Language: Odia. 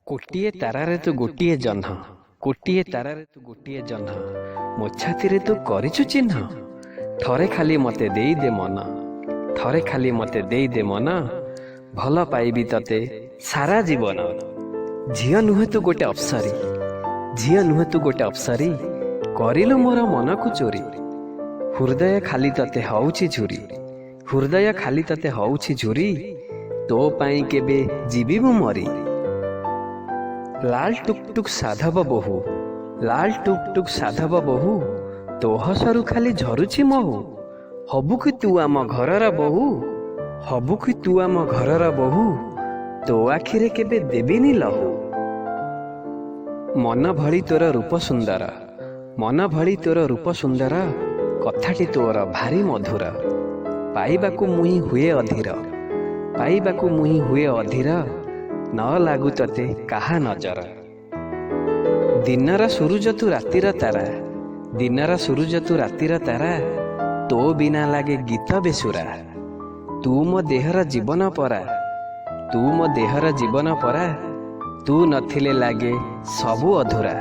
କୋଟିଏ ତାରାରେ ତୁ ଗୋଟିଏ ଜହ୍ନ, କୋଟିଏ ତାରାରେ ତୁ ଗୋଟିଏ ଜହ୍ନ, ମୋ ଛାତିରେ ତୁ କରିଛୁ ଚିହ୍ନ। ଥରେ ଖାଲି ମତେ ଦେଇଦେ ମନ, ଥରେ ଖାଲି ମତେ ଦେଇଦେ ମନ, ଭଲ ପାଇବି ତତେ ସାରା ଜୀବନ। ଝିଅ ନୁହେଁ ତୁ ଗୋଟେ ଅପ୍ସରୀ, ଝିଅ ନୁହେଁ ତୁ ଗୋଟେ ଅପ୍ସରୀ, କରିଲୁ ମୋର ମନକୁ ଚୋରି। ହୃଦୟ ଖାଲି ତତେ ହଉଛି ଝୁରି, ହୃଦୟ ଖାଲି ତତେ ହଉଛି ଝୁରି, ତୋ ପାଇଁ କେବେ ଯିବି ମୁଁ ମରି। ଲାଲ ଟୁକ୍ ଟୁକ୍ ସାଧବ ବୋହୁ, ଲାଲ ଟୁକ୍ ଟୁକ୍ ସାଧବ ବୋହୁ, ତୋ ହସରୁ ଖାଲି ଝରୁଛି ମହୁ। ହବୁ କି ତୁ ଆମ ଘରର ବୋହୁ, ହବୁ କି ତୁ ଆମ ଘରର ବୋହୁ, ତୋ ଆଖିରେ କେବେ ଦେବିନି ଲହୁ। ମନ ଭଳି ତୋର ରୂପ ସୁନ୍ଦର, ମନ ଭଳି ତୋର ରୂପ ସୁନ୍ଦର, କଥାଟି ତୋର ଭାରି ମଧୁର। ପାଇବାକୁ ମୁହିଁ ହୁଏ ଅଧୀର, ପାଇବାକୁ ମୁହିଁ ହୁଏ ଅଧୀର, ନ ଲାଗୁ ତତେ କାହା ନଜର। ଦିନର ସୂରୁଜ ତୁ ରାତିର ତାରା, ଦିନର ସୂରୁଜ ତୁ ରାତିର ତାରା, ତୋ ବିନା ଲାଗେ ଗୀତ ବେସୁରା। ତୁ ମୋ ଦେହର ଜୀବନ ପରା, ତୁ ମୋ ଦେହର ଜୀବନ ପରା, ତୁ ନଥିଲେ ଲାଗେ ସବୁ ଅଧୁରା।